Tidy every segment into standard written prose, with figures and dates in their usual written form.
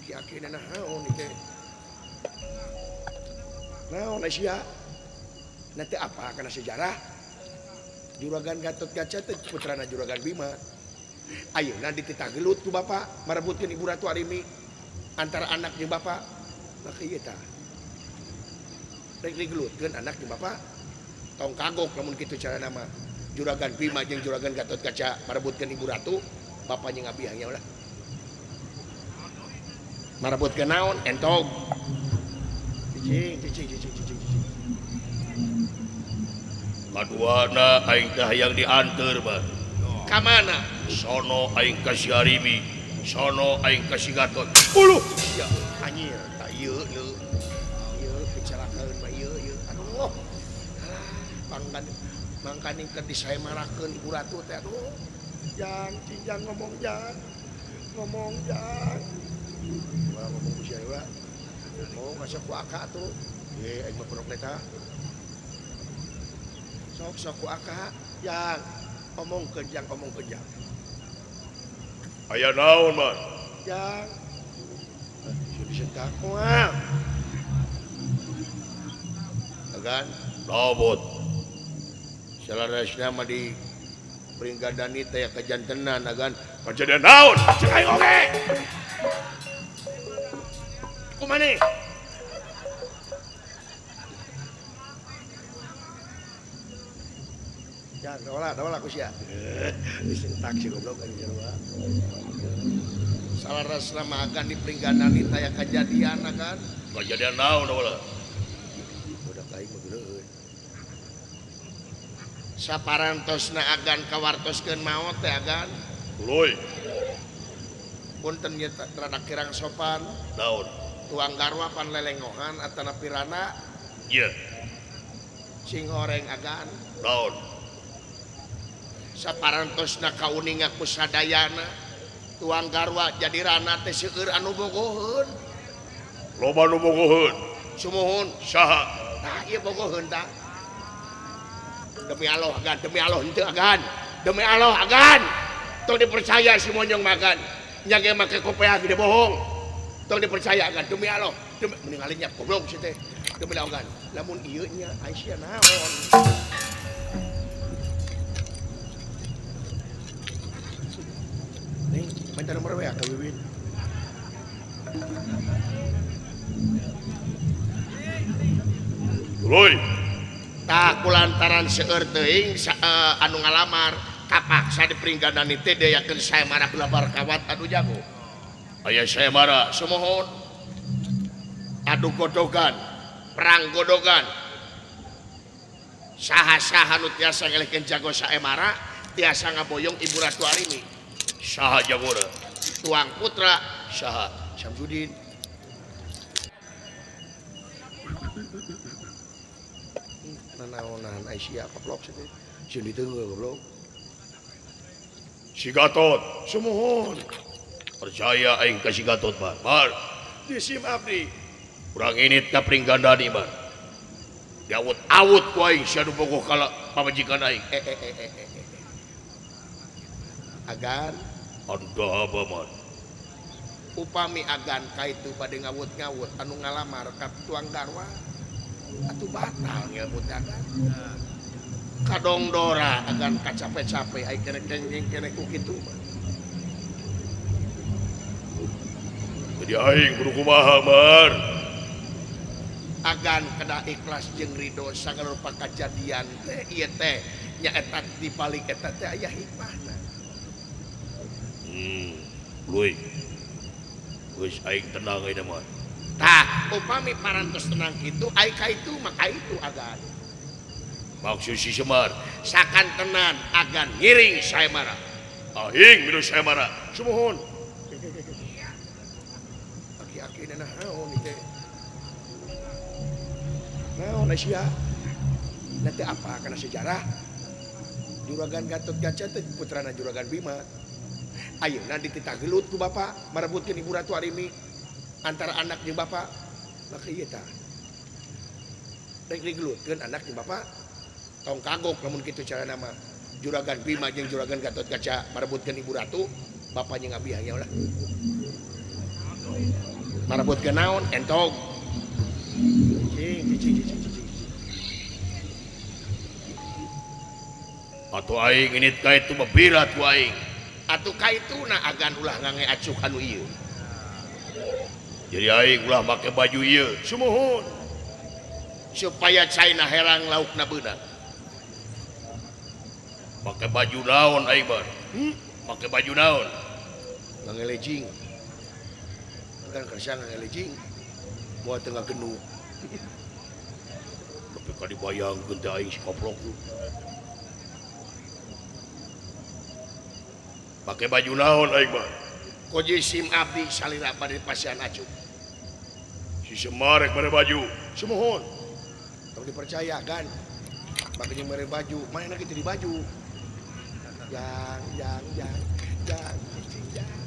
Aki-aki naon teh? Naon sia? Nanti apa karena sejarah? Juragan Gatot Kaca teh putrana Juragan Bima. Ayeuna dititah gelut ku bapak marebutkeun Ibu Ratu Arimi antara anak jeung bapak. Maka ieu tah. Rek digelutkeun anak jeung bapak. Tong kagok lamun kitu carana mah. Juragan Bima jeung Juragan Gatot Kaca marebutkeun Ibu Ratu, bapaknya ngabiangnya ulah. Marebutkeun naon? Entog. Cicing, cicing, cicing, cicing, cicing. Kaduana aing teh hayang dianteur mah. Ka mana? Sono aing ka si Arimi, sono aing ka si Gatot. Uluh. Ya anjir, tah ieu ieu. Ieu kecelakaan mah ieu ieu. Aduh. Alah, pangkan mangkaning keur disaemarakeun Ibu Ratu teh aduh. Jang, cinjang ngomong jang. Ngomong jang. Wah, ngomong ku sia heula. Oh, masuk ku aka atuh. Ye, aing mah pondok eta. Sok sok ku aka, jang. Omongkeun jang, omongkeun jang. Aya naon, Man? Jang. Sia disentak moal. Agan Lobot. Salarasna mah di Pringgadani teh kajantenan agan. Kajadian naon? Cek aing oge. Kumaha? Ya, dola, dola ku sia. Disentak si goblok anjing sarua. Salarasna mah agan di Pringgadani teh kajadian agan. Kajadian naon dola? Budak aing mah geuleuh. Saparantosna agan kawartoskeun maot teh agan. Tuluy. Punten nya rada kirang sopan. Naon? Tuang garwa pan lelengohan atana pirana. Ieu. Sing horeng agan. Naon? Saparantosna kauninga ku sadayana. Tuang garwa jadi rana teh seueur anu bogoheun. Loba nu bogoheun. Sumuhun. Saha? Tah ieu bogoheun tah. Demi Allah agan, demi Allah henteu agan. Demi Allah agan. Tong dipercaya si monyong makan. Nya ge make kopeah gede bohong. Tong dipercaya agan demi Allah. Demi meninggalin nya goblok si teh. Demi Allah agan. Lamun ieu nya Aisyah naon? Ning, minta nomor WA ka Wiwin. Tuluy. Tah kulantaran seueur teuing anu ngalamar kapaksa di Pringgadani teh diayakeun saemara belabar kawat anu jago. Aya saemara sumuhun. Adu godogan, perang godogan. Saha-saha nu tiasa ngelehkeun jago saemara tiasa ngaboyong Ibu Ratu Arimi. Saha jagona? Tuang Putra saha? Samsudin. Nanaonan Aisyah goblok sih. Sieun diteunggeul goblok. Si Gatot sumuhun. Percaya aing ka si Gatot mah. Mar. Disim abdi. Urang init ka Pringgandani mah. Diawut-awut ku aing sia nu bogoh ka pamajikan aing. Agan anda apa man? Upami agan kaitu bade ngawut-ngawut anu ngalamar ka tuang garwa atuh batal ngelmut agan. Kadongdora agan kacape-cape ai keneh kenging keneh ku kitu mah. Jadi aing kudu kumaha mar? Agan kedah ikhlas jeung ridho sagala rupa kajadian teh ieu teh nyaeta di balik eta teh aya hikmahna. Luy. Geus aing tenang ayeuna mah. Tah, upami parantos tenang kitu ai ka itu maka itu agan. Maksud si Semar sakantenan agan ngiring saemara. Aing milu saemara. Sumuhun. Aki-aki naon teh? Naon sia? Nanti apa karena sejarah? Juragan Gatot Kaca teh putrana Juragan Bima. Ayeuna dititah gelut ku bapak marebutkeun Ibu Ratu Arimi antara anak jeung bapak. Maka ieu tah. Rek digelutkeun anak jeung bapak. Tong kagok lamun kitu carana mah. Juragan Bima jeung Juragan Gatot Kaca marebutkeun Ibu Ratu, bapaknya ngabiangnya ulah. Marebut ke naon entog. Cicing cicing cicing cicing. Atuh aing init ka itu bebirat ku aing. Atuh ka ituna agan ulah ngange acuk anu ieu. Jadi aing ulah make baju ieu. Sumuhun. Supaya caina herang laukna beunang. Make baju naon aing mah? Make baju naon? Ngange lejing. Kan kersa ngange lejing. Moal teu ngagenu. Tapi ka dibayangkeun teh aing si koplok. Make baju naon aing mah? Koji sim abdi salira bade pasian acuk. Si Semar rek mere baju. Sumuhun. Tong dipercaya kan. Makanya mere baju, mana kitu di baju. Jang jang jang jang cicing jang.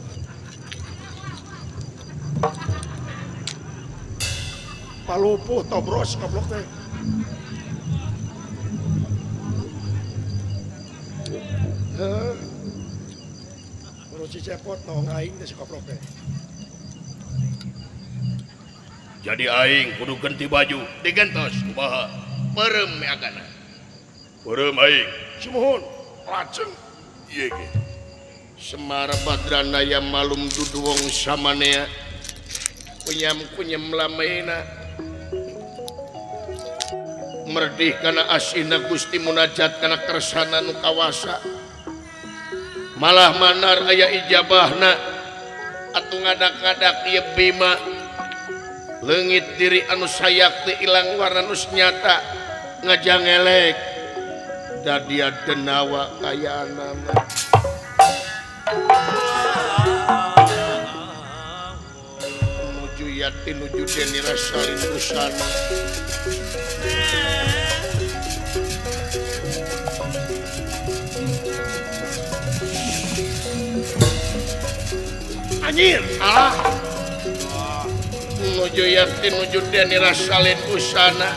Palupuh tobros goblok teh. Heuh. Si cepot nong aing teh si koprok teh. Jadi aing kudu ganti baju, digentos kumaha? Peureum we agana. Peureum aing. Sumuhun, lajeng ieu ge. Semar Badranaya malum duduwong samanea. Kunyam-kunyam lamena. Merdih kana asina Gusti munajat kana kersana nu kawasa. Malah manar aya ijabahna atuh ngadak-ngadak ieu Bima leungit diri anu sayakti ilang warna nu nyata ngajangelek dadia denawa kayaanana nuju yati nuju deni rasalin busana anjir ah nuju yakti nuju deni rasalin busana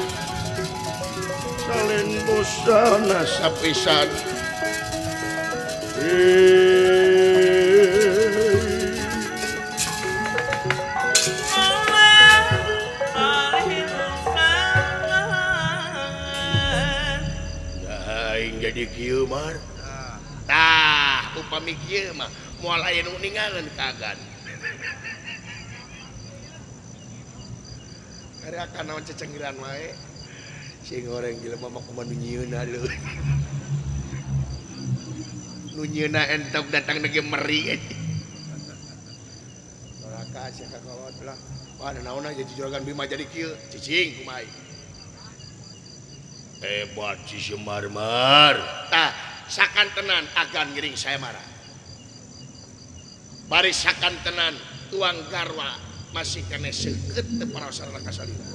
salin busana sapisan nah aing jadi kieu mar tah upami kieu mah moal aya nu ningalan kagan. Ari akan naon cecenggiran wae. Sing goreng jelema mah kumaha nu nyieunna leuh. Nu nyieunna entok datang ge meri. Doraka sia ka kolot lah. Wah naonna jadi juragan Bima jadi kieu, cicing kumaha. Hebat si Semar mar. Tah sakantenan agan ngiring saya marah. Baris sakantenan tuang garwa masih kene seukeut teu parasarana kasalira.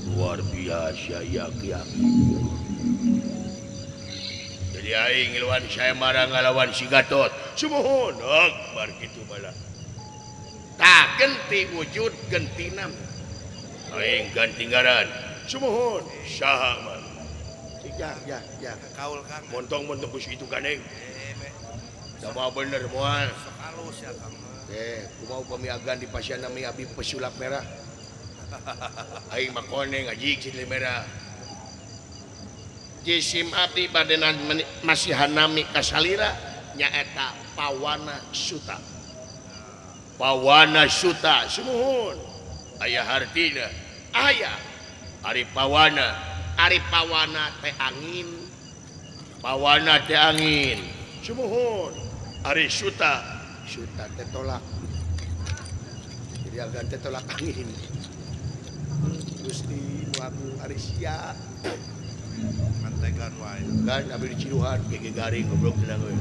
Luar biasa ya kiai. Jadi aing ngiluan saya marah ngalawan si Gatot. Sumuhun akbar kitu bala. Tah genti wujud genti nama. Aing ganti ngaran. Sumuhun saha man. Ya ya ya kaul Kang. Montong-montong ku situ ganeng. Sama bener moal. Halus ya Kang. Kumaha upami agan di pasian nami abi pesulap merah. Aing mah koneng anjing si merah. Jisim abdi bade masihan nami kasalira nyaeta Pawana Suta. Pawana Suta sumuhun. Aya hartina. Aya. Ari Pawana, ari Pawana teh angin. Pawana teh angin. Sumuhun. Ari Suta, Suta teh tolak. Jadi agan teh tolak angin. Gusti nu agung ari sia. Mantegan wae. Kan abdi diciluhan gege garing goblok cenah we.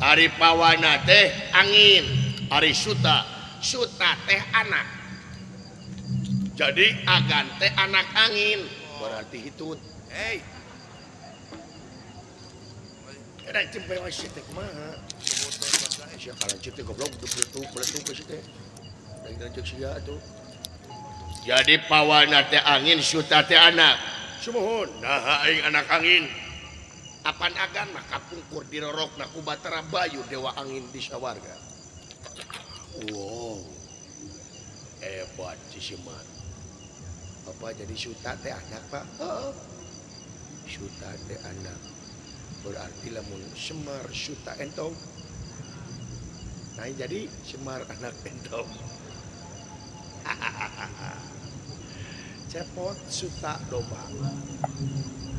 Ari Pawana teh angin, ari Suta, Suta teh anak. Jadi agan teh anak angin. Berarti hitut. Hei. Rek cempe wae teh kumaha? Sia kalanceuk teh goblok beletuk ke si teh. Lain lanceuk sia atuh. Jadi Pawana teh angin, Suta teh anak. Sumuhun. Nah aing anak angin. Apan agan mah kapungkur dirorokna ku Batara Bayu Dewa Angin di sawarga. Wow. Hebat si Semar. Bapak jadi Suta teh anak Pak. Heeh. Suta teh anak. Berarti lamun Semar Suta entong. Nah jadi Semar anak entong. Cepot Suta domba.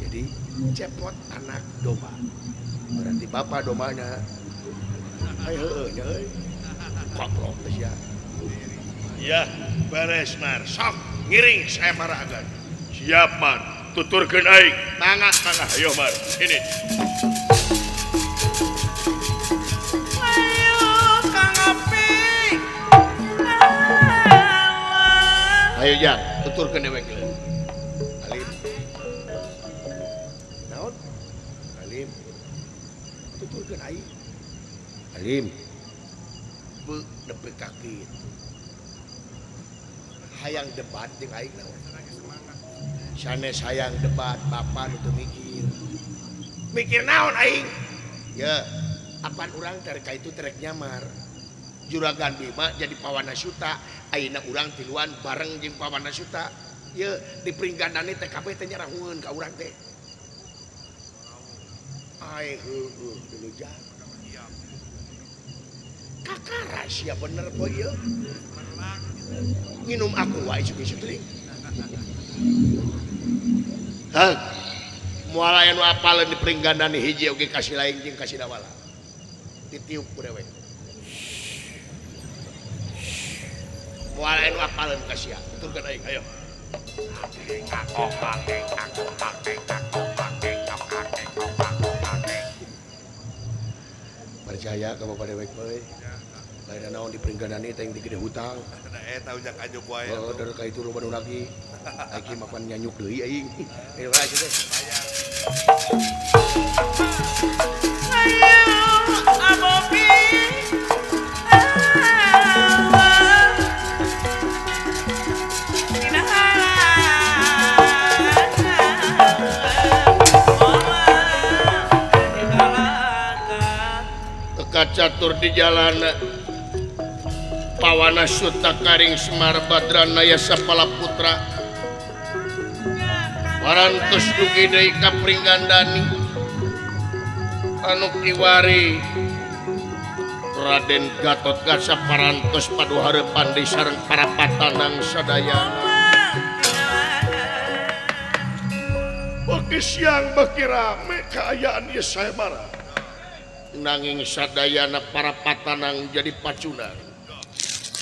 Jadi cepot anak domba. Berarti bapak dombanya. Ayo heueuh nya euy. Koplok teh sia. Ya, beres Mar. Sok ngiring saya marah agan. Siap Mar. Tuturkeun aing. Mangga, mangga. Ayo Mar, sini. Ayo Kang Api. Ayo Jang, tuturkeun dewek geuleuh. Alim. Naon? Alim. Tuturkeun aing. Alim. Beu nepi ka kitu. Hayang debat jeung aing naon? Sanes hayang debat, bapak nu teu mikir. Mikir naon aing? Ya, apan urang teh ka itu terek nyamar. Juragan Bima jadi Pawana Suta, ayeuna urang tiluan bareng jeung Pawana Suta. Ye, di Pringgandani teh kabeh teh nyarahungeun ka urang teh. Ai heueuh dulu jang. Kakara sia bener poe ieu. Nginum aku wae isuk-isuk teuing. Hah? Moal aya nu apaleun di Pringgandani hiji oge kasih lain jeung kasih dawala. Ditiup ku dewek. Moal aya nu apaleun ka sia. Tuturkeun aing, ayo. Percaya ka bapak dewek euy. Lain naon di Pringgandani teh digede hutang. Da eta ujak ajuk wae. Heeh, dari ka itu loba nu lagi. Aing mah pan nyanyuk deui aing. Ayo wae teh. Ayo Abobi. Teka catur di jalan Pawana Suta Karing Semar Badrana Yasa Palaputra warantos dugi deui ka Pringgandani anu kiwari Raden Gatot Kaca parantos paduhareupan deui sareng para patanang sadayana. Beki siang beki rame kaayaan ieu saemara nanging sadayana para patanang jadi pacunan.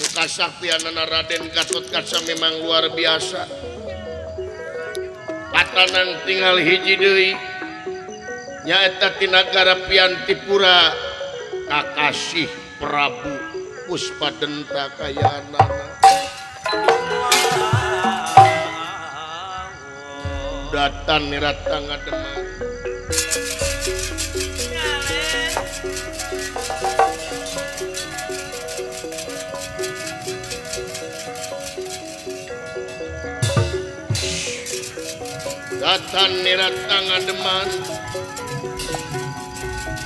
Kasaktianana Raden Gatot Kaca memang luar biasa. Patanang tinggal hiji deui nyaeta ti nagara Piantipura Kakasih Prabu Puspadenta Kayanana. Datan nirata ngademan. Datan nirata ngademan.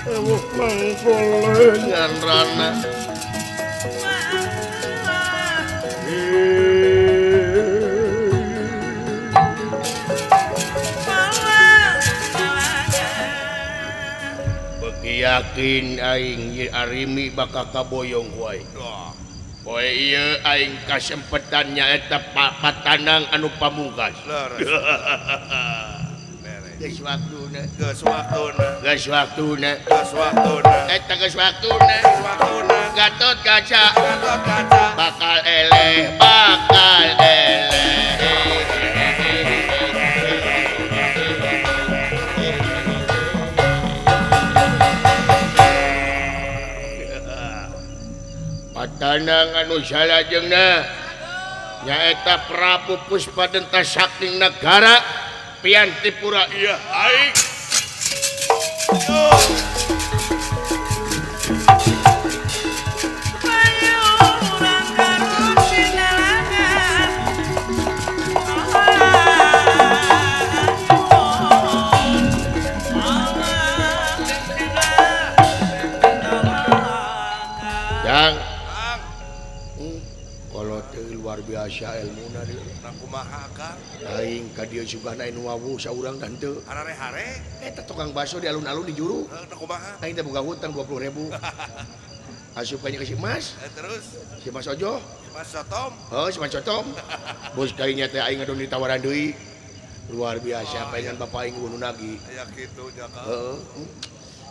Ewuh mangkolengan rana. Beki yakin aing Nyi Arimi bakal kaboyong ku aing. Poe ieu aing kasempetan nyaeta patanang anu pamungkas. Geus waktuna, geus waktuna, geus waktuna, geus waktuna. Eta geus waktuna, waktuna. Gatot Kaca, Gatot Kaca bakal eleh, bakal eleh. Patanang anu salajengna nyaeta Prabu Puspadenta saking nagara Piantipura. Iya aing. Jang. Kalau luar biasa ilmuna deui. Nah kumaha Kang? Aing ka dieu sugana nu wawuh saurang tah henteu. Harare-hare. Eta tukang bakso di alun-alun di juru. Heuh kumaha? Aing teh boga hutang 20.000. Asup ka si Mas. Terus si Mas Ojo. Mas Sotom. Oh, si Mas Sotom. Bos kainya teh aing ngadon ditawaran deui. Luar biasa pengen bapak aing nu nagih. Aya kitu nya Kang. Heeh.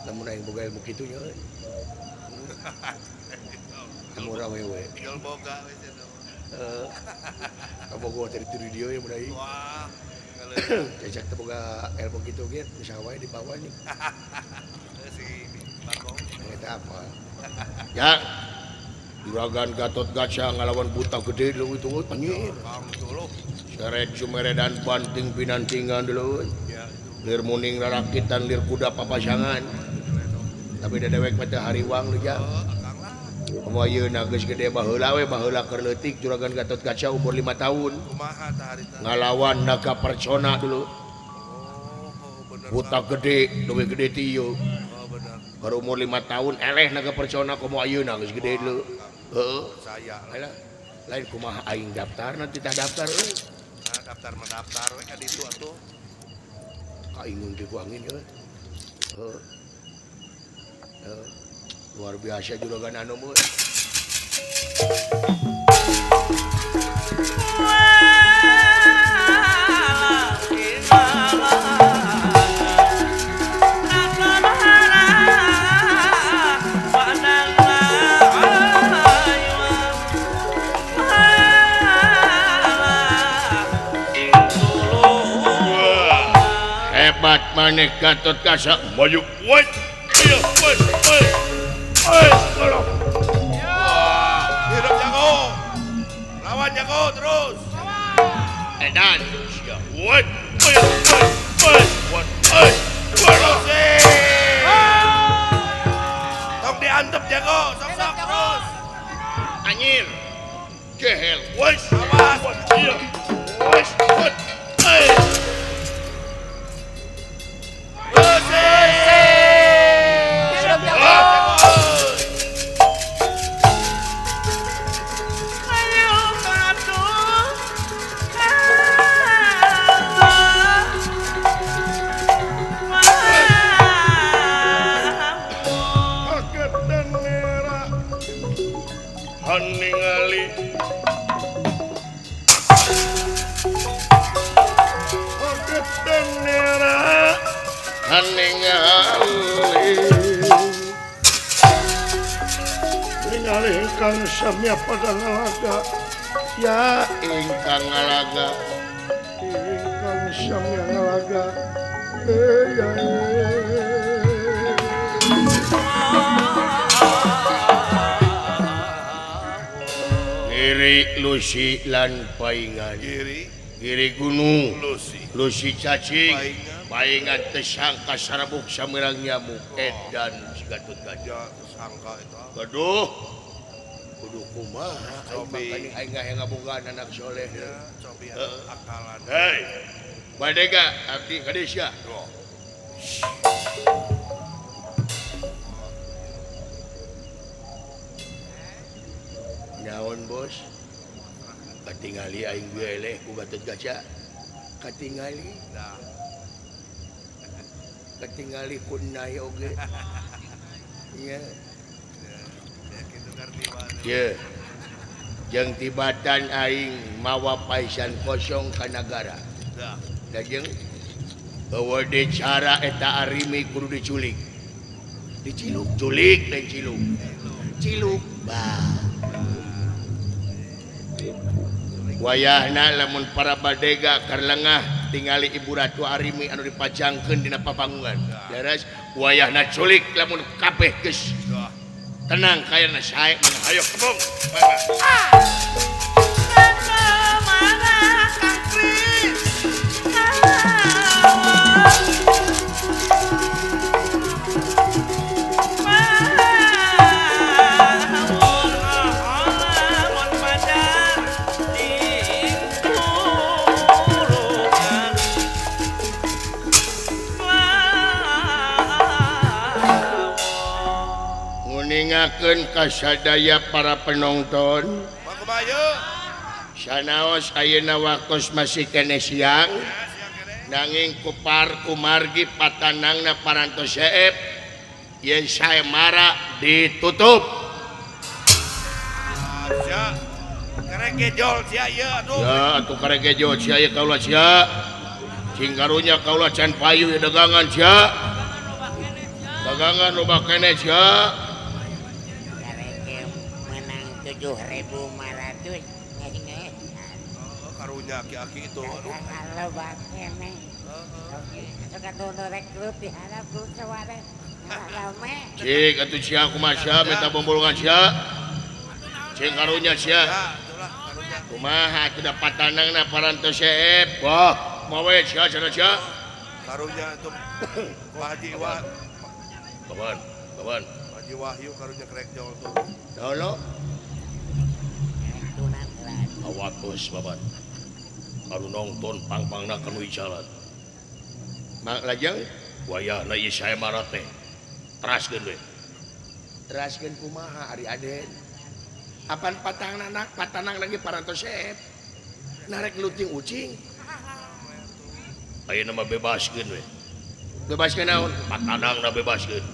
Lamun aing boga ilmu kitu nya. Lamun awewe. Jual boga we cenah. Heeh. Kabogo teh di dieu ya mun aing. Wah. Cecak teh boga ilmu kitu ge bisa wae dibawa nih. Si Bagong. Eta apa? Ya. Juragan Gatot Kaca ngalawan buta gede dulu itu anjir. Seret sumeredan banting pinantingan dulu. Lir muning rarakitan lir kuda papasangan. Tapi da dewek mah teu hariwang lu jang. Komo ayeuna geus gede baheula we baheula keur leutik Juragan Gatot Kaca umur 5 tahun. Kumaha tah harita? Ngalawan naga percona dulu. Buta gede, leuwih gede ti ieu. Baru umur 5 tahun eleh naga percona komo ayeuna geus gede dulu. Heeh. Saya. Lain kumaha aing daftar nanti tah daftar euy. Nah, daftar mah daftar we ka ditu atuh. Kaingun teh ku angin euy. Heeh. Heeh. Luar biasa juragan anu euy. Hebat maneh Gatot Kaca maju woi iya woi woi woi tolong hidup jago lawan jago terus edan sia woi woi woi woi woi terus tong diantep jago sok-sok terus anjir jehel woi awas iya woi woi ningali ningali ingkang samya pada ngalaga ya ingkang ngalaga ingkang samya ngalaga ya Giri Lusi lan paingan Giri Giri gunung Lusi Lusi cacing paingan tersangka sarabuk samirang nyamuk edan si Gatot Kaca tersangka itu aduh kudu kumaha aing makani aing hayang ngabogaan anak soleh ya cobi akalan hei badega abdi ka sia naon bos katingali aing ge eleh ku Gatot Kaca katingali katingali ku nai oge nya ye jeung tibatan aing mawa paisan kosong ka nagara da jeung eueuh cara eta arimi kudu diculik diciluk culik dan ciluk ciluk bah wayahna lamun para badega karlengah tingali Ibu Ratu Arimi anu dipajangkeun dina papangungan leres wayahna culik lamun kabeh geus tenang kayana sae mah ayo kebong Nguningakeun ka sadaya para penonton. Sanaos ayeuna waktos masih keneh siang. Nanging kupar kumargi patanangna parantos seep yen saemara ditutup. Sia. Karegejol sia ieu atuh. Ya atuh karegejol sia ieu kaula sia. Cing karunya kaula can payu ieu dagangan sia. Dagangan loba keneh sia. Karege menang 7.500. Oh, karunya aki-aki itu aduh. Loba keneh. Sok atuh nu rekrut diharap ku saware. Rame. Cik atuh sia kumaha sia minta bombolongan sia. Cing karunya sia. Kumaha atuh da patanangna parantos seep. Wah, mawe sia cenah sia. Karunya atuh Pak Haji Wa. Kawan, kawan. Pak Haji Wahyu karunya krek jol tuh. Dolo. Awatos babat. Anu nongton pang-pangna kanu jalan. Mak lajeng wayahna ieu saemara teh. Teraskeun we. Teraskeun kumaha ari Aden? Apan patang anak, patanang lagi parantos seep. Narek luting ucing. Ayeuna mah bebaskeun we. Bebaskeun naon? Patanangna bebaskeun.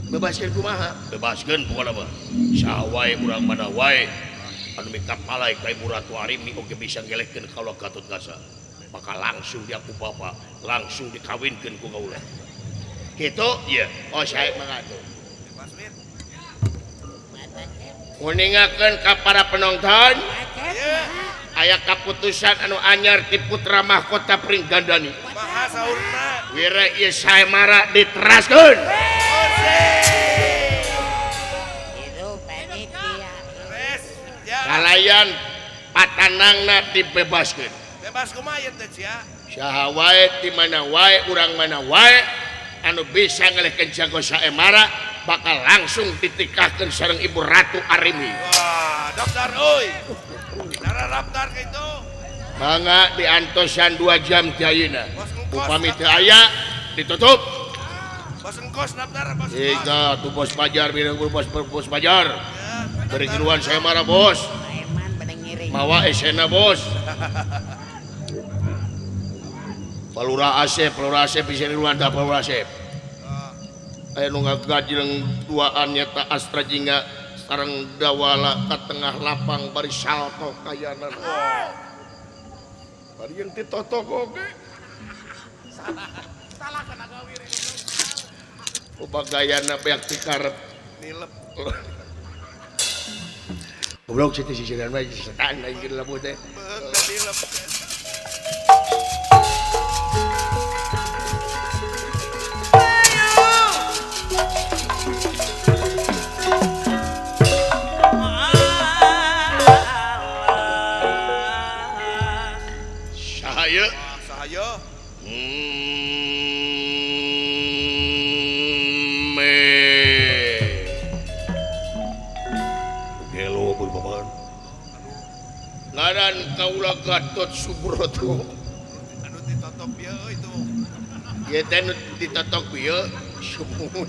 Bebaskeun kumaha? Bebaskeun pokona mah. Saha wae urang mana wae anu mikapalai ka Ibu Ratu Arimi oge bisa ngelehkeun kaula Gatot Kaca. Maka langsung dia ku bapa, langsung dikawinkeun ku kaula. Kitu? Iya. Oh, sae mah atuh. Nguningakeun ka para penonton, aya kaputusan anu anyar ti Putra Mahkota Pringgandani. Kumaha saurna? Wira ieu saemara diteraskeun. Kalayan patanangna dibebaskeun. Bebas kumaha ieu teh sia? Saha wae ti mana wae urang mana wae anu bisa ngelehkeun jago saemara bakal langsung ditikahkeun sareng Ibu Ratu Arimi. Wah, daftar euy. Dara daftar ka itu. Mangga diantosan 2 jam ti ayeuna. Upami teu aya ditutup. Bos engkos daftar bos. Ika tuh bos pajar bilang bos bos pajar. Beri kiluan saemara bos. Mawa esena bos. Palura Asep bisa diluan tah Palura Asep. Aya nu ngagajleng duaan nyata Astra Jingga sareng Dawala ka tengah lapang bari salto kayanan. Bari yang ditotok oge. Salah kana gawir. Ubagayana beak ti karep nilep. Goblok situ sisiran wae setan lain geus labuh teh. Nilep. Sahaya. Sahaya. Gelo babakan. Ngaran kaula Gatot Subroto. Anu ditotok bieu itu. Ieu teh nu ditotok bieu sumuhun.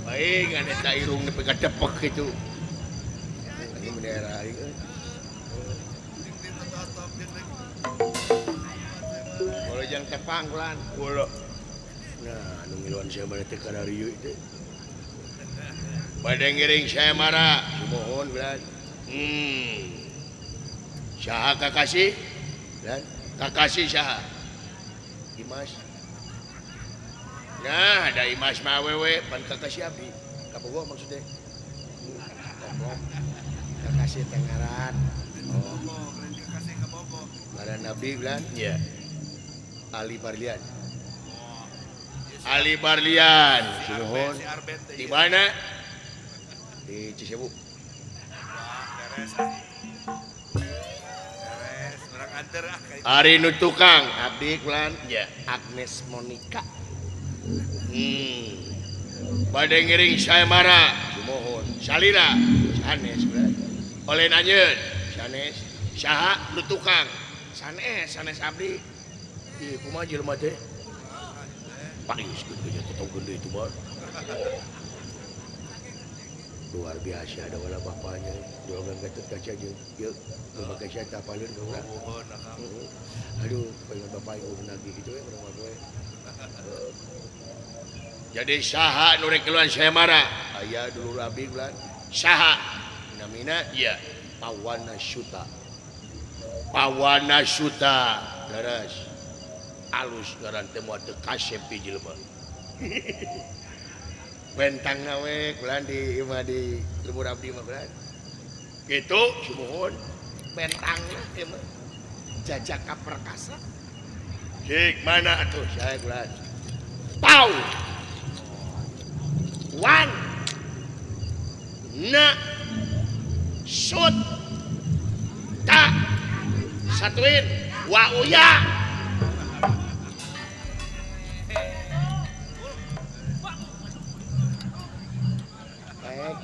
Baik, ngan eta irung nepi ka depek kitu. Ini bendera aing euy. Kalau jang tepang lan. Ulah. Nah, anu ngiluan saemara teh kararieu teh. Bade ngiring saemara. Sumuhun lan. Saha kakasih? Lan. Kakasih saha? Imas. Nah, ada Imas mah awewe pan kakasih abdi. Kabogoh maksudnya. Goblok. Kakasih teh ngaran. Oh, kakasih kabogoh. Ngaran abdi lan. Iya. Ali Barlian. Ali Barlian. Sumuhun. Di mana? Di Cisewu. Beres. Beres, urang anter ah ka itu. Ari nu tukang abdi kulan. Ya. Agnes Monica. Bade ngiring saemara. Sumuhun. Salira. Sanes kulan. Oleh anjeun. Sanes. Saha nu tukang? Sanes, sanes abdi. Ih, kumaha jelema teh? Pais gitu nya tong gede itu mah. Luar biasa ada wala bapaknya juragan Gatot Kaca jeung ieu memakai senjata apaleun ka urang. Aduh, pengen bapak ieu nagih kitu we urang mah we. Jadi saha nu rek keluar saya marah? Aya dulur abdi ulah. Saha? Namina ieu Pawana Suta. Pawana Suta leres. Alus ngaran teh moal teu kasep di jelema. Bentang we kulan di imah di lembur abdi mah kulan. Kitu sumuhun bentangna ieu mah. Jajaka perkasa. Cik mana atuh saya kulan. Pau. Wan. Na. Sut. Ta. Satuin. Wa uya.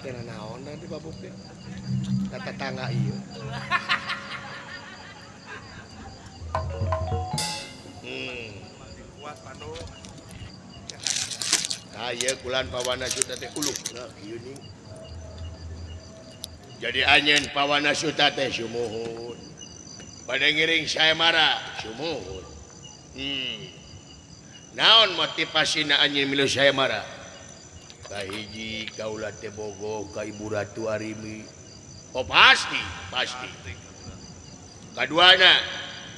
Kena naon di babuk teh ka tetangga ieu. Kuat panu. Tah ieu kulan Pawana Suta teh uluh nah kieu ning. Jadi anjeun Pawana Suta teh sumuhun. Bade ngiring saya marah sumuhun. Naon motivasina anjeun milu saya marah? Kahiji kaula teh bogoh ka Ibu Ratu Arimi. Oh pasti, pasti. Kaduana,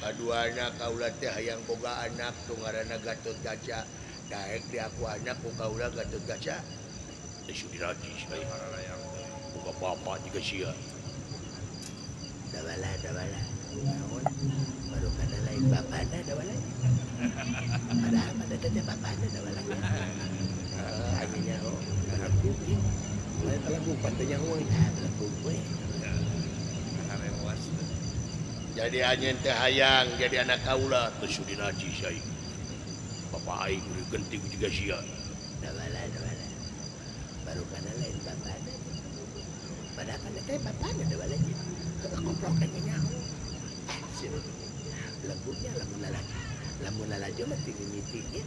kaduana kaula teh hayang boga anak tu ngaranna Gatot Kaca. Daek di aku anak ku kaula Gatot Kaca. Teh sudi najis euy. Boga bapa jiga sia. Dawala, dawala. Naon? Baru kana lain bapana dawala. Padahal mah eta teh bapana dawala. Anjingnya oh, balagu ieu. Lain balagu pantenya euy, nah balagu we. Jadi anjeun teh hayang jadi anak kaula teu sudi najis aing. Bapa aing geus genting jiga sia. Dawala, dawala. Baru kana lain bapana. Padahal kan teh bapana dawala nya. Koplok nya nyaho. Ah, sia. Lagunya lamun lalaki. Lamun lalajo mah teu mimiti nya.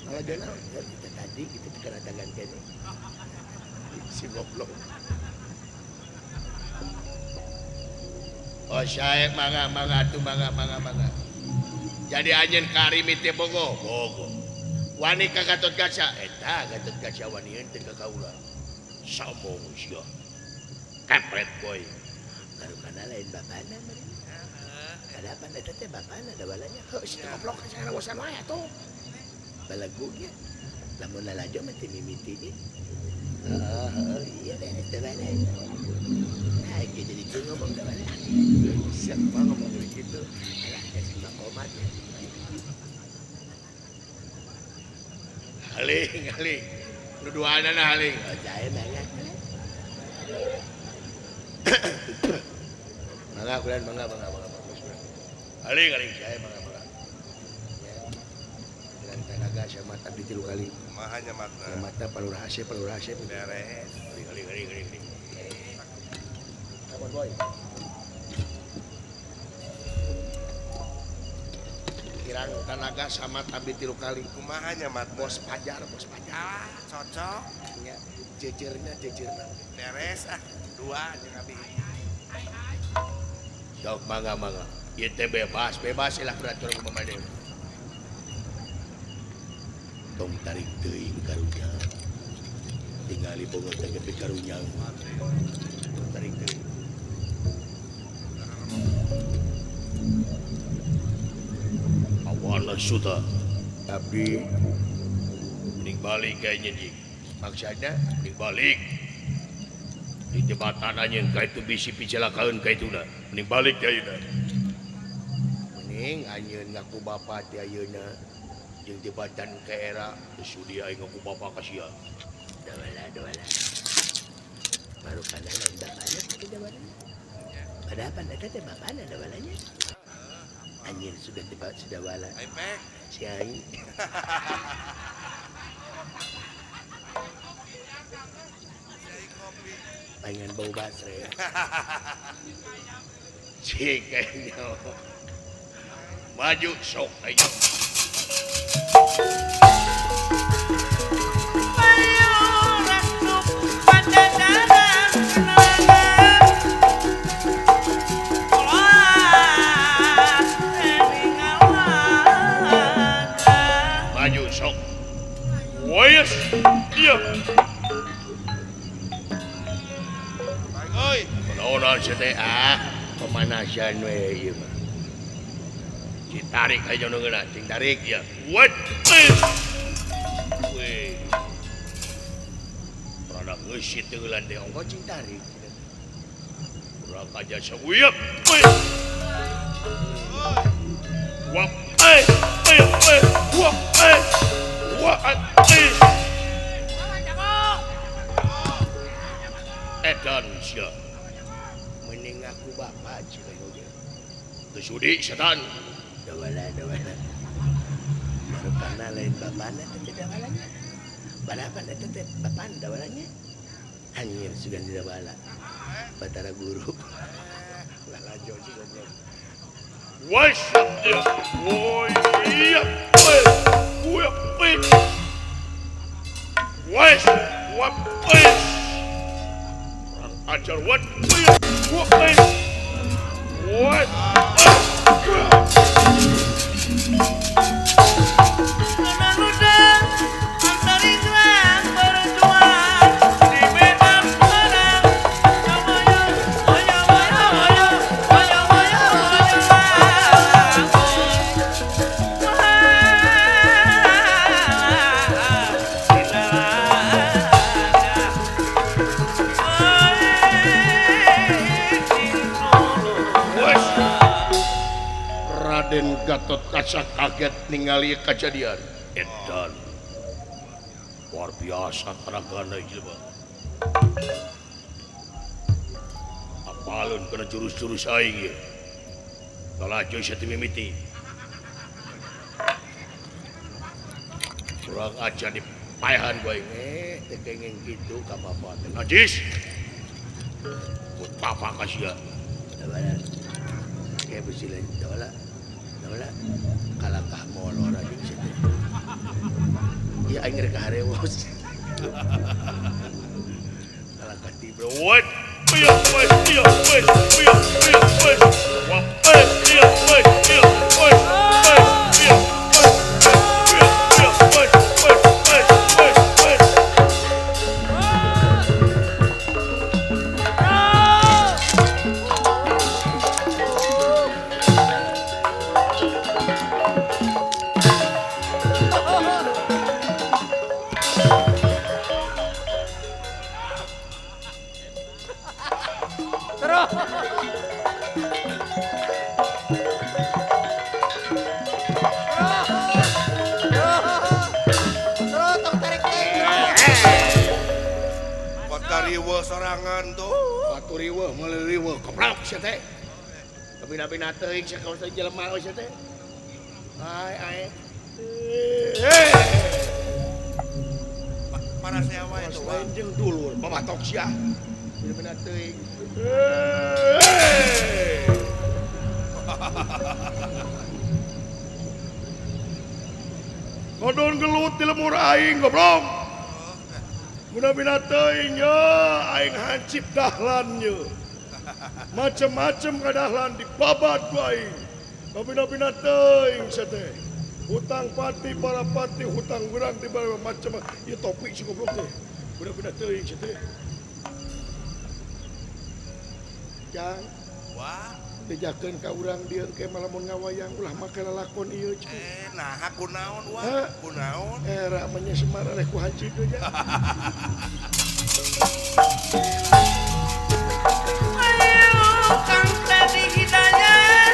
Kalau dia naon kita tadi kita kedatangan kene. Si goblok. Oh saya mangga mangga atuh mangga mangga mangga. Jadi anjeun ka Arimi teh bogoh, bogoh. Wani ka Gatot Kaca, eta Gatot Kaca wani teh ka kaula. Sombong sia. Kepret boy. Baru kana lain bapana meureun. Kadapan eta teh bapana dawalanya. Heuh si goblok saya wasan wae atuh. Balagunya lamun lalajo mah teu mimiti nya. Heeh, iya beres teh bala. Nah, ieu jadi teu ngomong teh bala. Siapa ngomong begitu? Alah, geus makomat. Haling, haling. Nu duanana haling. Oh, jae mangga. Mangga kulan mangga mangga mangga. Haling, haling jae mangga mangga. Tenaga sama tadi tilu kali. Kumaha nya matna? Mata palurah hase Beres. Haling, haling, haling, haling. Come on boy. Kirang tenaga sama tabi tilu kali. Kumaha nya matna? Bos pajar, bos pajar. Ah, cocok. Nya jejerna, jejerna. Beres ah, dua jeung abi. Sok mangga mangga. Ieu teh bebas, bebas lah peraturan kumaha deui. Tong tarik teuing karunya. Tingali boga teh gepe karunya. Tong tarik teuing. Awana Suta. Abdi mending balik kayaknya jing. Maksudnya mending balik. Di jembatan anjeun ka itu bisi picalakaeun ka ituna. Mending balik ayeuna. Mending anjeun ngaku bapa teh ayeuna. Jeung jembatan ke era teu sudi aing ngaku bapa ka sia. Dawala, dawala. Baru kana lain bapana teh dawala. Padahal pan eta teh bapana dawalanya. Anjir sudah tiba sudah wala. Si aing. Pengen bau basre. Cik kayaknya. Maju sok ayo. Wayas. Iya. Euy, Kunaonan sia teh ah, pemanasan we ieu mah. Cing tarik aja nu ngeunah, cing tarik ya. What? Weh. Rada ngeusit teu geulan teh ongko cing tarik. Urang aja sauyap. Wap. Eh, eh, eh, wap, eh. Wap, eh. Edan sia. Mending aku bapak cik oge. Teu sudi setan. Dawala dawala. Rupana lain bapana teh dawalanya. Balapan eta teh bapan dawalanya. Anjir sugan dawala. Batara guru. Lalajo si goblok. Wes. Woi. Woi. Wes. Wap. Kurang ajar what? What? What? Raden Gatot Kaca kaget ningali kejadian. Edan. Luar biasa tenagana jelema. Apaleun kana jurus-jurus aing ieu. Lalajo sia teh mimiti. Kurang aja dipaehan ku aing. Teu kenging kitu ka bapa teh. Najis. Buat papa ka sia. Dawala. Kayak besi lain dawala. Dawala. Kalakah molor anjing sia teh. Ieu aing rek harewos. Kalakah tibro. What? Iya, wes, iya, wes, iya, iya, wes. Wap, iya, wes, iya, wes, iya, wes, iya, iya, wes, wes, wes, wes, wes. Kariweuh sorangan tuh. Batu riweuh meuli riweuh koplok sia teh. Kabina-bina teuing sia kawas jelema sia teh. Ai ai. Para sewa itu lain jeung dulur babatok sia. Bina-bina teuing. Kodon gelut di lemur aing goblok. Bina-bina teuing nya aing hancip dahlan nya. Macem-macem ka dahlan dibabat ku aing. Bina-bina teuing sia teh. Hutang pati para pati hutang urang di macem ieu topi si goblok teh. Bina-bina teuing sia teh. Jang. Wah, bejakeun ka urang dieu engke malamun ngawayang ulah make lalakon ieu cik. Naha kunaon wah, kunaon? Era mah Semar rek ku hancip we nya. Ayo Kang Tadi Hidayat.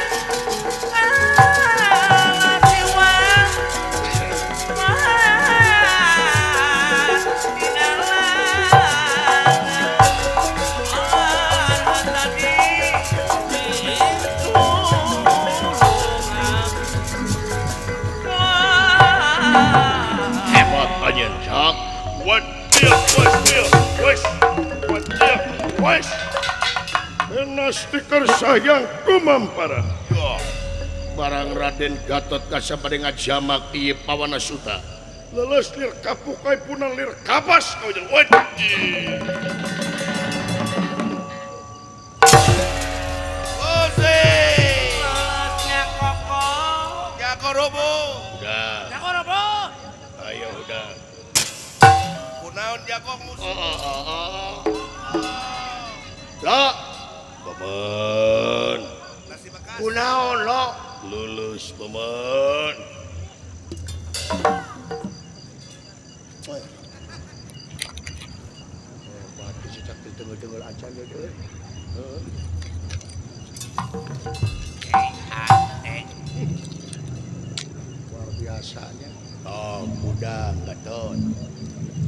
Stiker sayang kumampara. Barang Raden Gatot Kaca bade ngajamak ieu Pawana Suta. Leles lir kapukai punang lir kapas kau jeung wajib. Jago robo. Udah. Jago robo. Ayo udah. Kunaon jago musuh. Lo. Paman. Nasi bekas. Kunaon lo? Lulus paman. Hebat si cak tengel-tengel acan deui. Heeh. Luar biasanya. Oh, muda Gatot.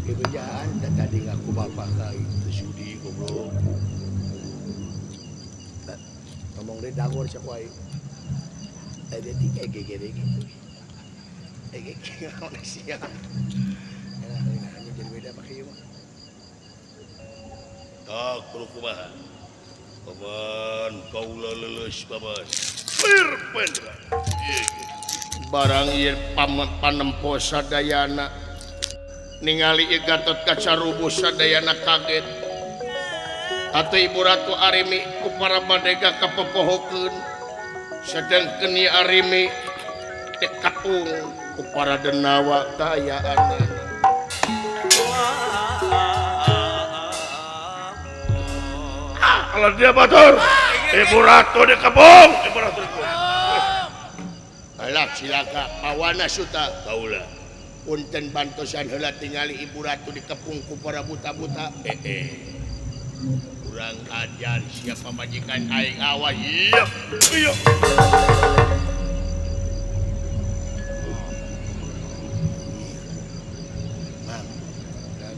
Dibejaan tadi ngaku bapak kai teu sudi goblok. Ngomong deui dagor cak wae. Ada tiga gege gitu. Gege naon sia. Elah hanya jadi beda make ieu mah. Tak kudu kumaha. Paman kaula leuleus paman. Lir Pendra. Barang ieu panempo sadayana ningali ieu Gatot Kaca rubuh sadayana kaget. Atuh Ibu Ratu Arimi ku para badega kapopohokeun. Sedengkeun ieu Arimi dikatung ku para denawa kayaanana. Kalau dia batur, Ibu Ratu dikebung, Ibu Ratu dikebung. Alah silaka pawana suta kaula. Punten bantosan heula tingali Ibu Ratu dikepung ku para buta-buta. Kurang ajar siapa majikan aing awas. Iya, iya. Mang, dan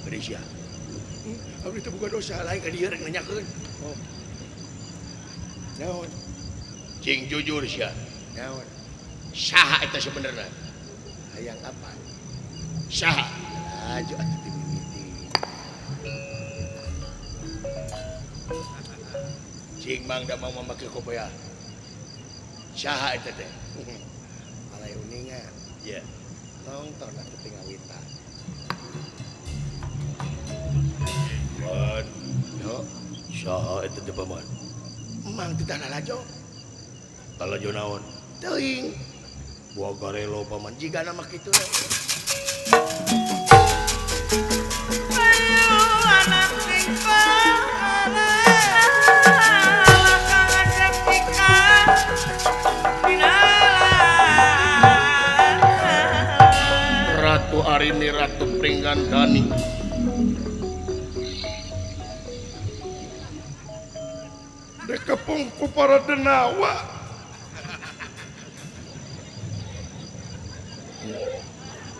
Malaysia. Abdi teu boga dosa lain ka dieu rek nanyakeun. Oh. Naon? Cing jujur sia. Naon? Saha eta sebenarnya? Hayang apa? Saha? Laju atuh ti mimiti. Cing mang da mau make kopoya. Saha eta teh? Alay uninga. Iya. Nonton atuh ti ngawitan. Paman. Yo, saha eta teh paman? Mang teh lalajo. Lalajo naon? Teuing. Buah garelo paman jigana mah kitu. Ayo anak sing Ratu Arimi Ratu Pringgandani. Dikepung ku para denawa.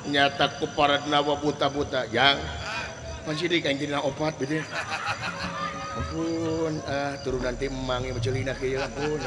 Nyata ku para denawa buta-buta yang masih di kain opat gitu. Ampun, turunan ti emang ieu mecelina kieu ampun.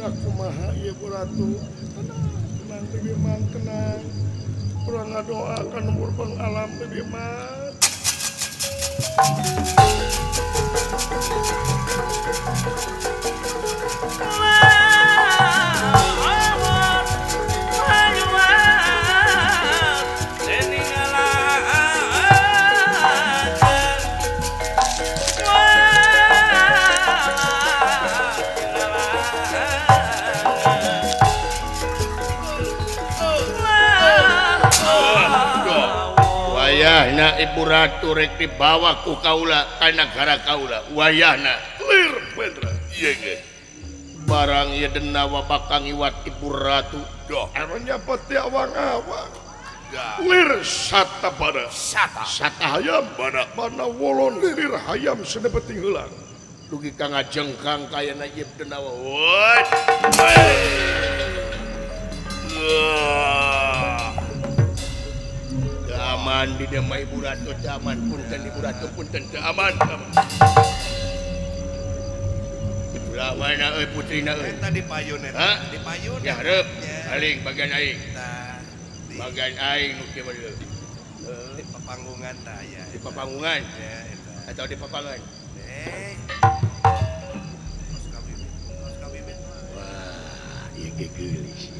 Kumaha ieu Ratu tenang tenang bibi mang tenang urang ngadoakan murbeng alam bibi mang. Wayahna Ibu Ratu rek dibawa ku kaula ka nagara kaula. Wayahna clear Pendra. Ieu ge. Barang ieu denawa bakal ngiwat Ibu Ratu. Doh, anu nyapot ti awang-awang. Lir sata pada sata. Sata hayam bana bana wolon lir hayam senepeting heulang. Dugi ka ngajengkang kayana ieu denawa. Woi. Aman di dema Ibu Ratu teu aman punten Ibu Ratu punten teu aman. Ibu Ulah mana euy putrina euy. Eta di payun eta. Di payun. Ya hareup. Paling bagian aing. Tah. Bagian aing nu kieu mah. Di papanggungan tah aya. Di papanggungan. Ya eta. Atau di papangan. Eh. Kos ka bibit. Wah, ieu ge geulis.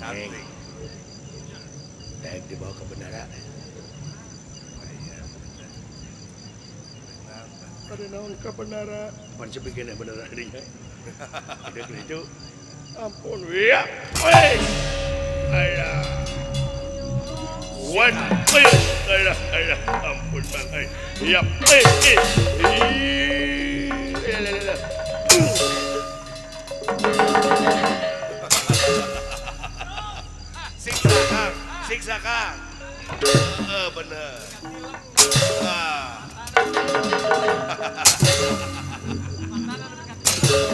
Cantik. Daek dibawa ke bendara. Ada naon ka bendara? Pan sepi kena bendara dinya. Udah gitu. Ampun ya. Woi. Alah. Wan. Alah, alah, ampun bang. Ya. Siksa Kang, siksa Kang. Bener. Ah.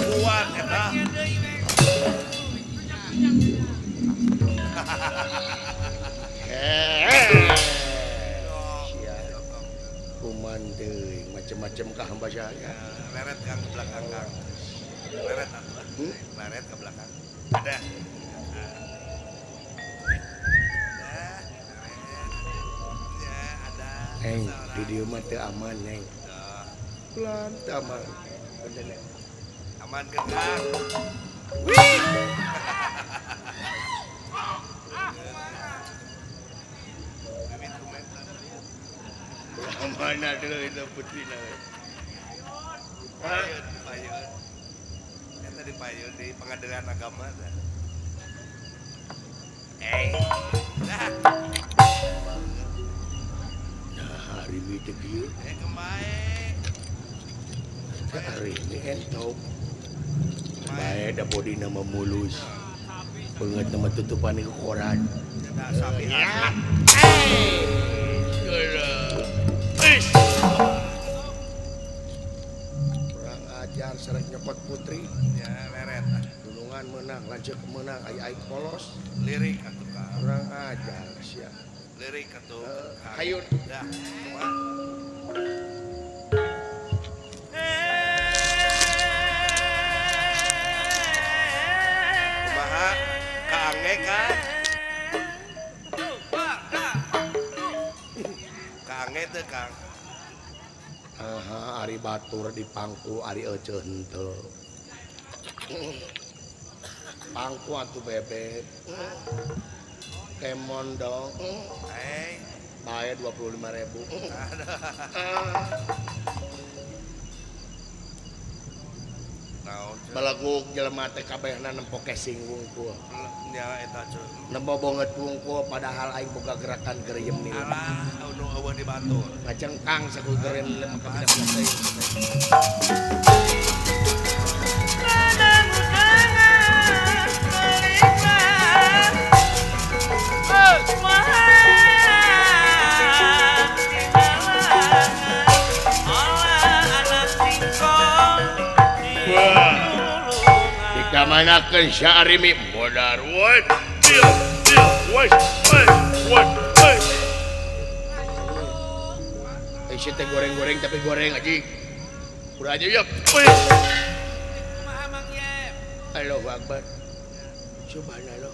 Kuat eta. Kuman teuing macem-macem ka hamba saya. Leret Kang ke belakang Kang. Leret atuh. Leret ke belakang. Ada. Ya, ada. Neng, di dieu mah teu aman, Neng. Pelan teu aman. Bener, Neng. Aman ke Kang. Wih. Mana dulu itu putrina. Payun, payun. Eta di payun di pengadilan agama dah. Nah. Nah, hari ini teh kieu. Kemae. Hari ini entop. Bae da bodina mah mulus. Beungeut mah tutupan ku koran. Da sapi. Ya. Kurang ajar serek nyokot putri. Ya leret. Gunungan menang, lanceuk menang, ai aing polos. Lirik atuh Kang. Kurang ajar sia. Lirik atuh. Hayun. Dah. Kumaha? Kumaha? Kaange Kang. Kaange teu Kang. Aha, ari batur di pangku ari eceu henteu. Pangku atuh bebek. Kemon dong. Bae 25.000. Naon? Balagug jelema teh kabehna nempo casing wungkul. Nya eta ceuk. Nempo bonget wungkul padahal aing boga gerakan geriem nih. Alah, nu eueuh di batur. Ngacengkang saku geriem mah kabeh teuing. Dikamanakeun Syarimi modar what what what what. Isi teh goreng-goreng tapi goreng aja. Udah aja ya. Allahu Akbar. Subhanallah.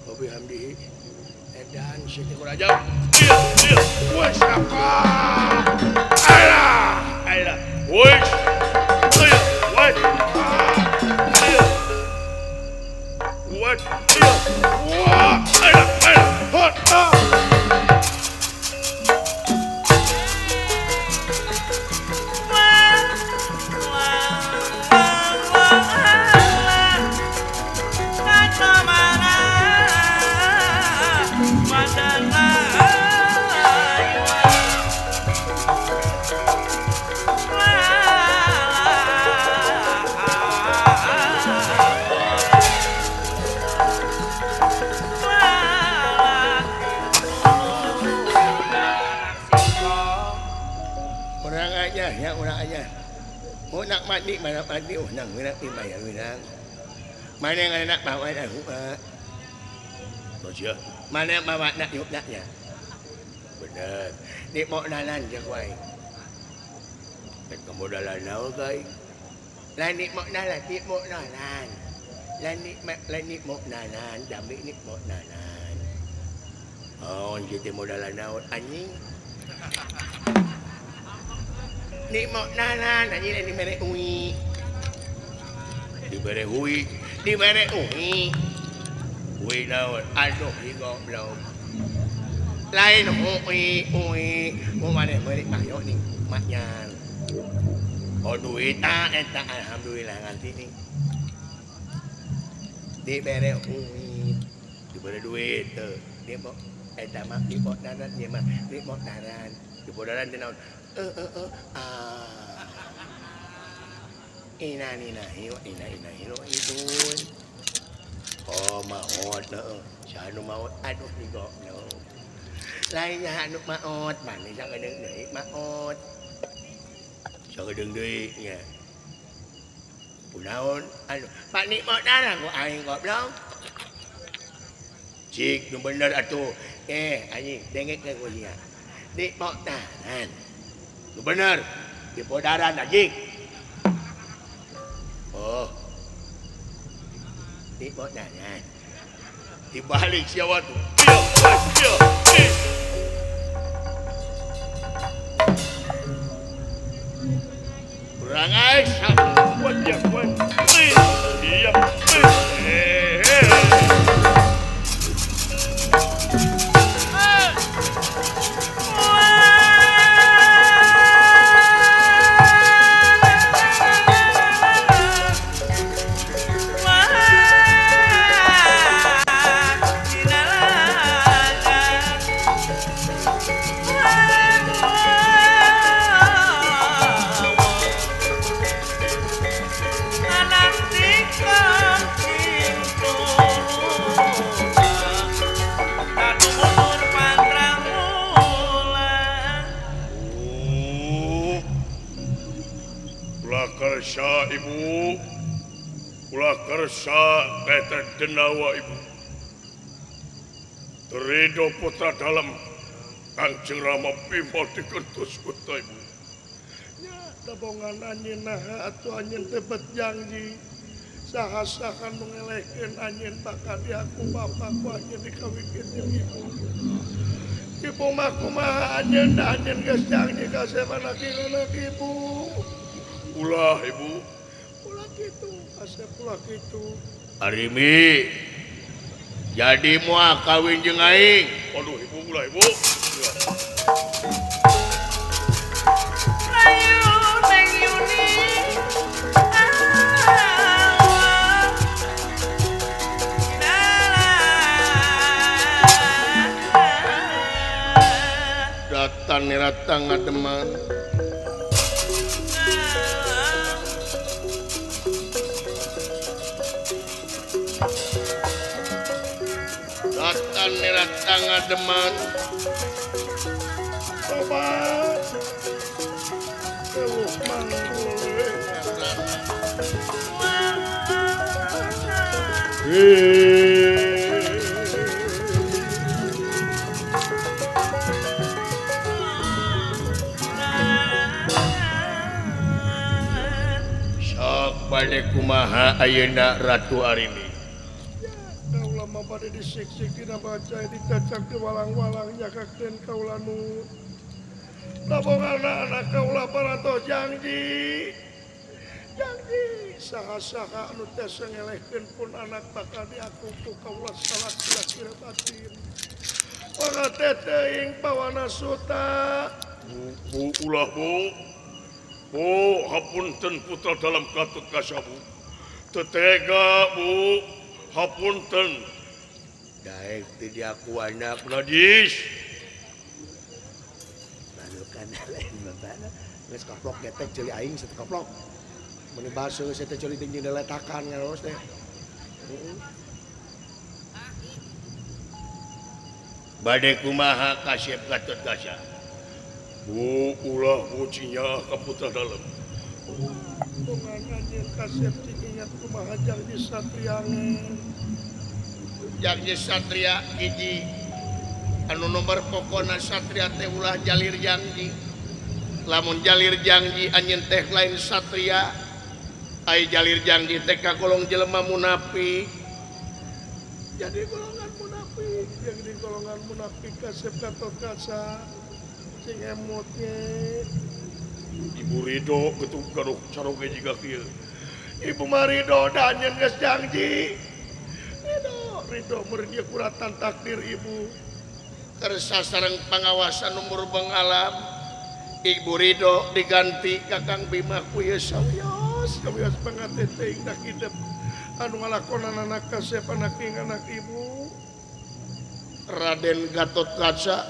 Wa bihamdihi. Edan si teh kurang aja. Wes apa? Alah, alah. Wes. Wes. What? Wah, alah, alah. Hot. Nak mati mana mati unang winang imaya winang mana yang nak bawa nak hukum mana bawa nak yuk naknya bener ni mau nalan je kuai kemodalan nau kai Lain ni mok nalan, ni mok nalan. Lain ni lain ni mok nalan, dami ni mok nalan. Oh, jadi modalan naon anjing. Ni mok nalan, anjing lain dibere ui. Dibere hui, dibere ui. Ui naon? Aduh, hi goblok. Lain ui ui, mau mana beri mayo ning maknyan. Oh duit ah eta alhamdulillah nganti nih. Dibere duit, dibere duit tuh. Dia mau eta mah di bodaran dia mah di bodaran. Di bodaran teh naon? Ah. Ina nina hiwa ina ina hilo idun. Oh maot heuh. Saha nu maot? Aduh di goblok. Lain nya anu maot, mane sakedeung deui maot. Sakedeung deui nya. Kunaon? Anu, Pak ni bodaran ku aing goblok. Cik nu bener atuh. Anjing dengek ke ku sia. Di bodaran. Nu bener, di bodaran anjing. Oh. Di bodaran. Dibalik sia watu. Iya, iya, iya. Kurang ajar. Wajah, wajah. Iya, iya. Kersa ibu, ulah kersa kata denawa ibu. Terido putra dalam Kanjeng Rama Bima dikertus kuta ibu. Ya, dabongan anjeun naha atuh anjeun teh bet janji. Saha-saha nu ngelehkeun anjeun bakal diaku bapak ku anjeun dikawinkeun jeung ibu. Ibu mah kumaha anjeun da anjeun geus janji ka sabanakina ibu. Ulah ibu, ulah kitu, kasep ulah kitu. Arimi, jadi moal kawin jeung aing. Aduh ibu, ulah ibu. Rayu neng Yuni, Datan niratang ngademan. Datan ngademan. Tobat. Eueuh manggul. Sok bade kumaha ayeuna Ratu Arini. Bade disiksik dina baca dicacak di walang-walang nyakakeun kaula nu labongan anak kaula parantos janji janji saha-saha anu teh ngelehkeun pun anak bakal diaku ku kaula salaki-laki batin mangga teh teuing pawana suta. Bu, ulah bu. Bu, hapunten putra dalam Gatot Kaca bu. Tetega bu, hapunten. Daek teu diaku anak najis. Balukan lain bapana. Geus koplok getek ceuli aing satu koplok. Mun baseuh teh ceuli teh jeung letakan ngaros teh. Heeh. Bade kumaha kasep Gatot Kaca? Bu, ulah bu cinya ka putra dalem. Bongan anjeun kasep cing ingat kumaha janji satriange. Janji satria hiji anu nomor pokona satria teh ulah jalir janji. Lamun jalir janji anjeun teh lain satria. Ai jalir janji teh kagolong jelema munafik. Jadi golongan munafik, yang di golongan munafik kasep Gatot Kaca sing emot ge. Ibu Ridho getuk garuk caroge jiga kieu. Ibu Marido danyen geus janji. Ridho, Ridho meureun ieu kuratan takdir ibu. Kersa sareng pangawasan umur bengalam. Ibu Ridho diganti ka Kang Bima ku ieu sawios, sawios pangaten teuing dak hidep. Anu ngalakonan anak kasep anak ing anak ibu. Raden Gatot Kaca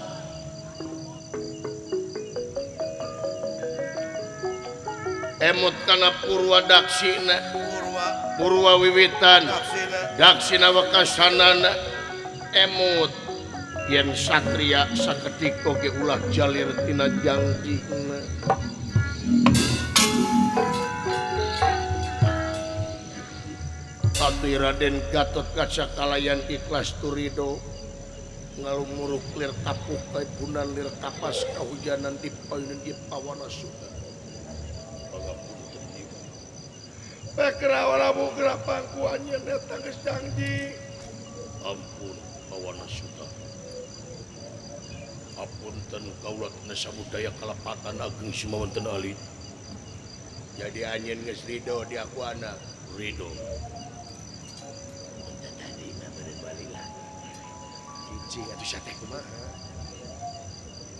emut kana Purwa Daksina, Purwa wiwitan Daksina wekasanana emut yen satria saketika ge ulah jalir tina jangjina. Atuh Raden Gatot Kaca kalayan ikhlas turido ngalumuruk lir tapuk kaipunan lir kapas kahujanan di payunan di pawana suka. Pangkuannya janji. Ampun pawana suta. Apunten kaula tina samudaya kalepatan ageng sumawonten alit. Jadi anjeun geus ridho di aku anak ridho. Tadi mah beureun balila. Cicing atuh sate kumaha.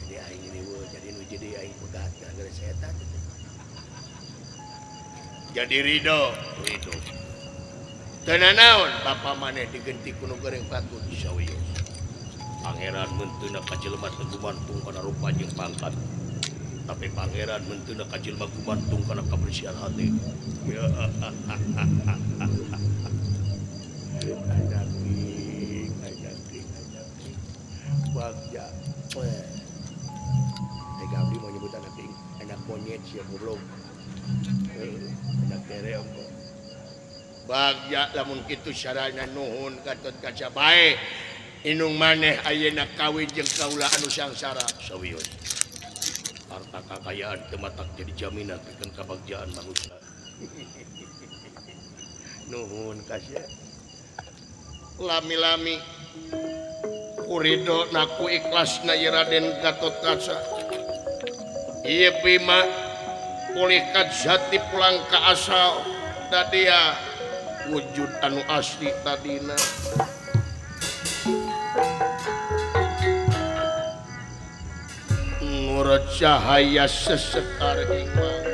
Jadi aing riweuh jadi nu jadi aing pegat gara-gara setan. Jadi ridho, ridho. Teu nanaon bapa maneh digenti ku nu goreng patut sawios. Pangeran menteuna ka jelema teu gumantung kana rupa jeung pangkat. Tapi pangeran menteuna ka jelema gumantung kana kabersihan hati. Anak ing, anak ing, anak ing. Bagja. Eh Gabri mau nyebut anak ing, anak monyet sia goblok. Anak tere ongko. Bagja lamun kitu sarana nuhun Gatot Kaca bae. Inung maneh ayeuna kawin jeung kaula anu sangsara sawios. Harta kakayaan teu matak jadi jaminan pikeun kabagjaan manusia. Nuhun kasih. Lami-lami kurido naku ikhlasna ieu Raden Gatot Kaca. Ieu Bima pulihkan jati pulang ke asal tadia wujud anu asli tadina. Ngurut cahaya sesekar ingwang.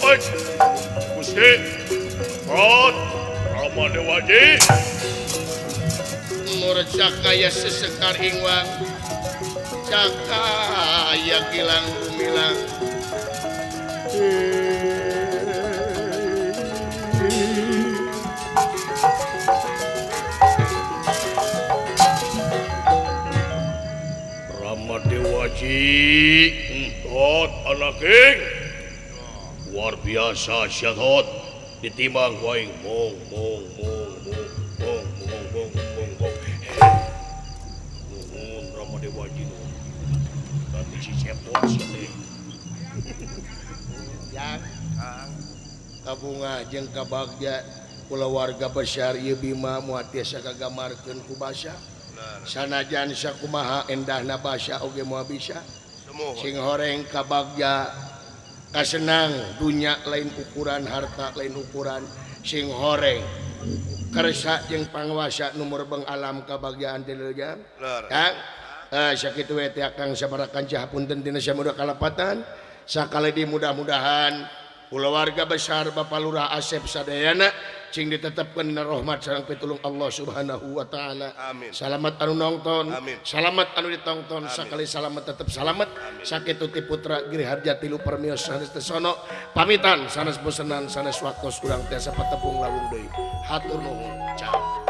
Oi, Gusti, Rod, Rama Dewaji. Ngurut cahaya sesekar ingwang, cahaya gilang gumilang. Rama Dewaji, Tot anak ing. Luar biasa syahot ditimbang waing mong mong mong mong mong mong mong mong mong. Nuhun Rama Dewaji nuhun. Berarti si cepot sia teh. Yang kabunga jeung kabagja kulawarga besar ieu Bima moal tiasa kagamarkeun ku basa. Sanajan sakumaha endahna basa oge moal bisa. Sing horeng kabagja kasenang dunya lain ukuran harta lain ukuran sing horeng kersa jeung panguasa nu murbeng alam kabagjaan teh jam. Kang sakitu we teh Kang sabaraha kancah punten tina samuda kalepatan sakali di mudah-mudahan kulawarga besar Bapak Lurah Asep sadayana cing ditetepkeun dina rahmat sareng pitulung Allah Subhanahu wa taala. Salamat anu nonton, amin. Salamat anu ditongton, sakali salamat tetep salamat. Sakitu ti putra Giri Harja tilu permios sanes tesono pamitan sanes bosenan sanes waktos urang tiasa patepung lawung deui. Hatur nuhun. Ciao.